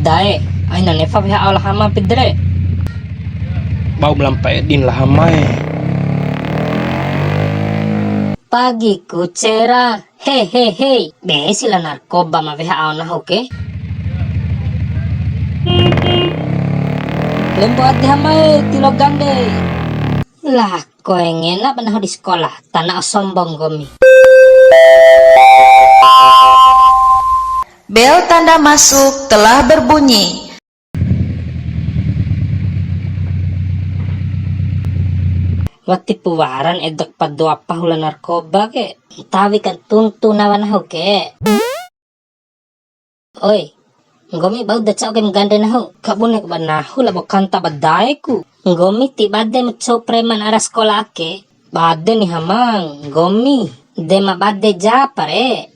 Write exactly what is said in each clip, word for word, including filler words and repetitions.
Dae, aina nefa weha ao la Hama pede re. Bau ma lampa edin la Hama e. Pagi ku cera, he he he. Be si la Narkoba ma weha ao nahu ke. Lembo ade Hama e, ti loa gande. Lah, koe ngena ba nahu di sekolah, tana'o sombong nggomi. Bel tanda masuk telah berbunyi. Watipu waran edak padoa pahu la Narkoba ke, ntawi kan tuntu nawa nahu ke. Oi, nggomi bau da ca'u kaim gande nahu, kabune ba nahu labo kanta ba daeku. Nggomi ti bade ma cou preman ara sekolah ake, bade ni Hamang, nggomi de ma bade japa re,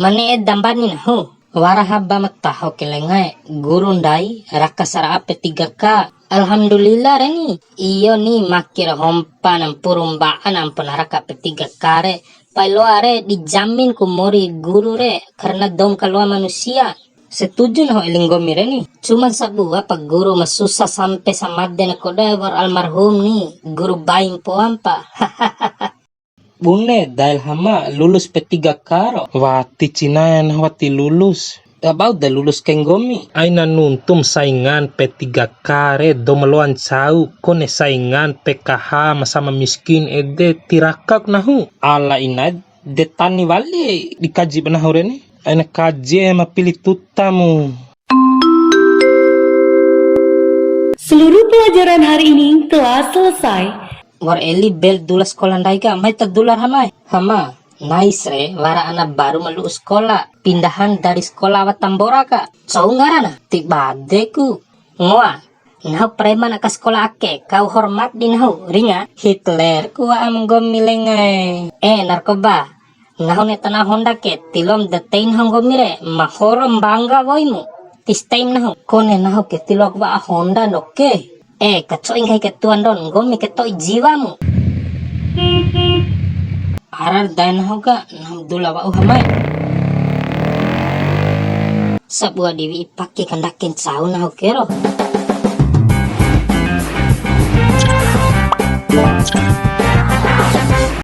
ma ne'e da mbani nahu. Wara haba ma taho ke lengae, guru ndai raka sara'a P tiga K. Alhamdulillah re ni, iyo ni maki ra hompa na mpuru mba'a na ampo na raka P tiga K re, pai loa re dijamin ku mori guru re, karena dou ma kaloa manusia. Setuju nahu eli nggomi re ni. Cuman sabua pa guru ma susa sampe samade na koda wa'ur almarhum ni, guru bai mpoa mpa. Bune, dae la Hama, lulus P tiga K ro. Wati cinae nahu wati lulus. Bau da lulus kai nggomi. Aina nuntum saingan P tiga K re dou ma loa ncau, kone saingan P K H ma sama miskin ede ti rakaku nahu. Ala inae, de tani wali di kaji ba nahu re ni. Aina kaji e ma pili tutamu. Seluruh pelajaran hari ini telah selesai. Wa'ur eli bel dula sekolah ndai ka, mai ta dula ra Hama e. Hama, nais re, wara ana baru ma lu'u sekolah, pindahan dari sekolah awa Tambora ka. Cou ngarana, ti badeku. Ngoa, nahu preman aka sekolah ake, kau hormat di nahu, ringa, Hitler ku wa'am nggomi lengae. Eh, Narkoba, nahu ne'e tana'o honda ke, tiloam da tei nahu nggomi re, ma horo mbangga woimu. Tis teim nahu, kone nahu ke tiloaku wa'a honda ndoke. Eh, kaco'i nggahi ketua ndon, nggomi ke to'i jiwamu. Arar dae nahu ka, nahu dula wa'u Hama e. Sabua di wi'i pake kandake ncau nahu ke ro.